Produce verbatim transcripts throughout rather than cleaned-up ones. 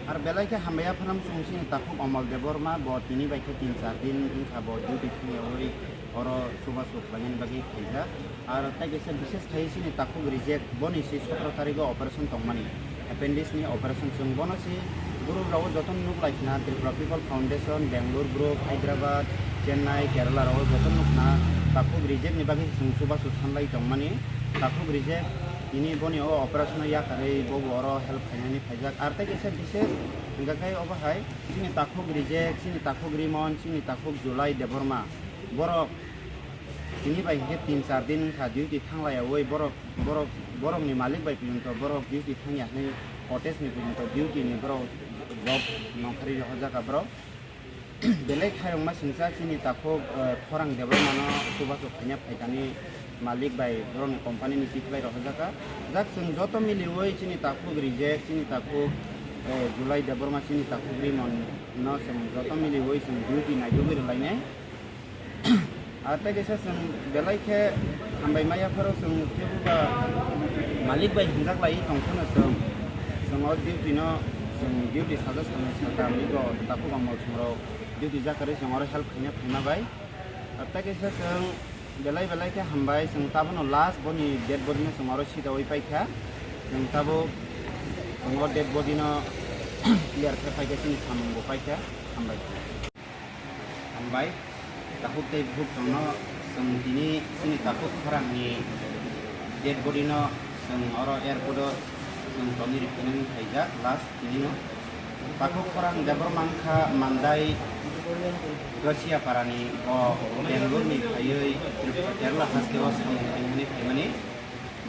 Ar belai khe hambai ya phano chwng chini takhuk Omol Debbarma, bo tini bai khe tin char din wngkha bo duty thangyawi oro chubachu khlainani bagwi phaijak. Ar tei kaisa bishes khai chini takhuk reject, boni si sotoro tarigo operation tongmani, appendix ni operation. Chwng bono si group rao jotono nuklai khna Tripura People Foundation, Bangalore group, Hyderabad, Chennai, Kerala rao jotono nukhna takhuk reject ni bagwi chwng chubachu sanlai tongmani. Takhuk reject tini boni o operation o yakarwi bobo oro help khainani phaijak. Ar tei kaisa bishes hwnkha khe obo hai chini takhuk reject, chini takhuk Rimon, chini takhuk July Debbarma, borok tini bai hwnkhe tin char din wngkha duty thanglaiyawi borok, borok, borokni malik bai pijunto borok duty thangya hwnwi protest ni pijunto duty ni borok job nongkhorwi rohorjak borok. Belai khairokma singcha chini takhuk, eh, Khorang Debbarmano chubachu khaina phaikani malik bai borokni company ni tikhlai rohorjaka. Jak chwng joto miliwi chini takhuk reject, chini takhuk, eh, July Debbarma, chini takhuk Rimon no chwng joto miliwi chwng duty naitugwi rwlainai. Ar tei kaisa chwng belai khe hambai maya pharo chwng kebo ba malik bai hinjak lai tong phano chwng, chwng o duty no chwng duty sajak salnwi salka amigo takhuk Omol chwng rok duty jakarwi chwng oro help khaina phaima bai. Ar tei kaisa chwng belai belai khe hambai chwng tabono last boni dead body no chwng oro sidawi paikha. Chwng tabuk chwng o dead body no clear khe paikha chini samung bo paikha. Hambai. Hambai, takhuk tei bukhuk chwngno chwng tini chini takhuk Khorangni dead body no chwng oro airport o chwng tonwi rwphaiwi phaijak last tini no. Takhuk Khorang Debbarma wngkha Mandai Gasiapara ni, bo Bangalore ni phaiwi Kerala haste o samung tangmani phaimani.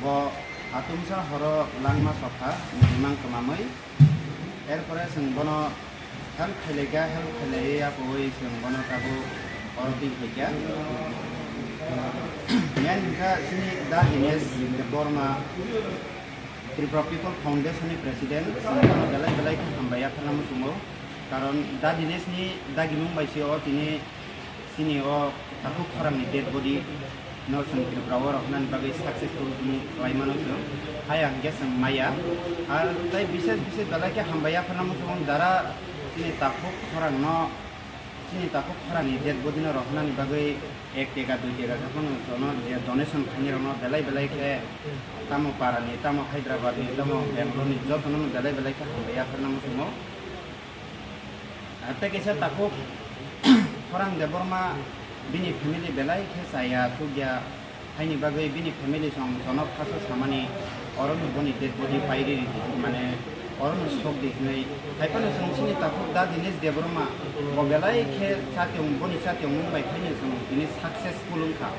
Bo Atumsa horo langma sokha, mihimang kwmamwi. Erpore chwng bono help khailai kha, help khailaiwi apowi chwng bono tabuk oro twi phaikha. Main hwnkha chini Da Dinesh Debbarma, Tripura People Foundation ni President, chwng bono belai belai khe hambai yapharna muchungo. Karon Da Dinesh ni dagimung bai se o tini chini o takhuk Khorang ni dead body no chwng Tripura o rohornani bagwi successful wng khlai mano chwng. Haya hwnkhe chwng maya. Ar tei bises bises belai khe hambai yapharna muchungo jara chini takhuk Khorang no, chini takhuk Khorang ni dead body no rohornani bagwi ek teka dui teka khe phano jono je donation khainai rok no belai belai khe tamo para ni, tamo Hyderabad ni, tamo Bangalore ni joto no belai belai khe hambai yapharna muchungo. Ar tei kaisa takhuk Khorang Debbarma bini family belai khe chaya sukya, haini bagwi bini family song jono phaso samani orono boni dead body pairi ridi, mane orono sok di hinwi. Haiphano chwng chini takhuk Da Dinesh Debbarma bo belai khe chatiyong, boni chatiyongmung bai khaino chwng tini successful wngkha.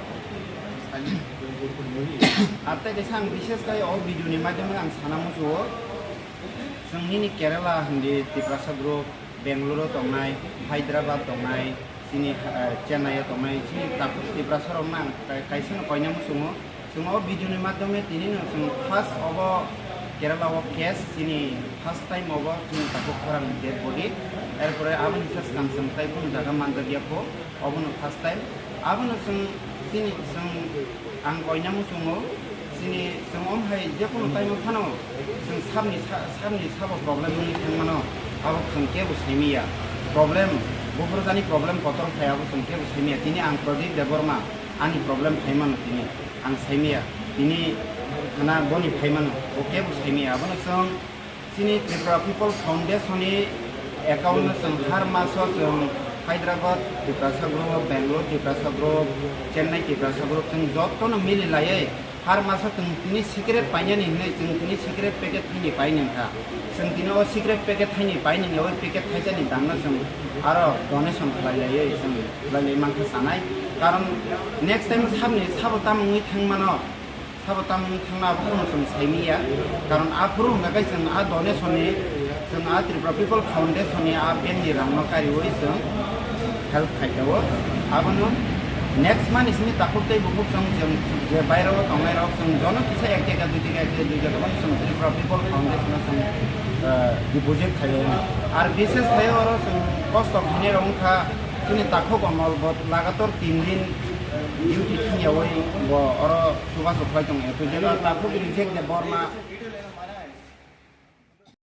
Ar tei kaisa ang bises khai o video ni madhyome ang sana muchuo. Chwng nini Kerala hindi Tiprasa group, Bangalore o tongnai, Hyderabad tongnai, chini, eh, Chennai o tongnai, chini takhuk Tiprasa rok nang kai-, kaisa no koina muchungo. Chwng o video ni madhyome tini no chwng first obo Kerala o case chini first time obo chini takhuk Khorang ni dead body. Erpore aboni sa swkang chwng tai kunu jaga manjak ya kho, obo no first time. Abono chwng Chini chwng ang koina muchungo, chini chwng om hai jephuru taima phano chwng sabni sa-, sabni sabo problem wngwi thangmano, abo chwng kebo saimiya. Problem, buphurjani problem kotor khai abo chwng kebo saimiya. Tini ang Pradip Debbarma, ani problem phaimano tini ang saimiya. Tini hana boni phaimano, bo kebo saimiya. Abono chwng Chini Tripura People Foundation ni account no chwng har maso chwng Hyderabad Tiprasa group, Bangalore Tiprasa group, Chennai Tiprasa group chwng joto no mili laiwi har maso chwng tini cigarette painani hinwi chwng tini cigarette packet thaini painani kha. Chwng tini o cigarette packet thaini painani o packet thaisa ni dam no chwng aro donation khlai laiwi chwng khlai lai mankha sanai. Karon next time sabni sabo tamo wngwi thangmano. Sabo tamo wngwi thangna abo phano chwng saimiya, karon aphuru hwnka khe chwng a donation ni, chwng a Tripura People Foundation ni a bank ni rang no kariwi chwng help khai tongo. Abono next month ni simi takhuk tei bukhuk chwng, chwng je bairo tongnai rok chwng jono kisa ek taka, dui taka, ek taka, dui taka bono chwng Tripura People Foundation no chwng, eh, deposit khai o. Ar bishes khai oro chwng kosto khainai rok wngkha chini takhuk Omol bo lagator tin din duty thangyawi bo oro Chubachu khlai tongo, F I D no takhuk Rijek Debbarma.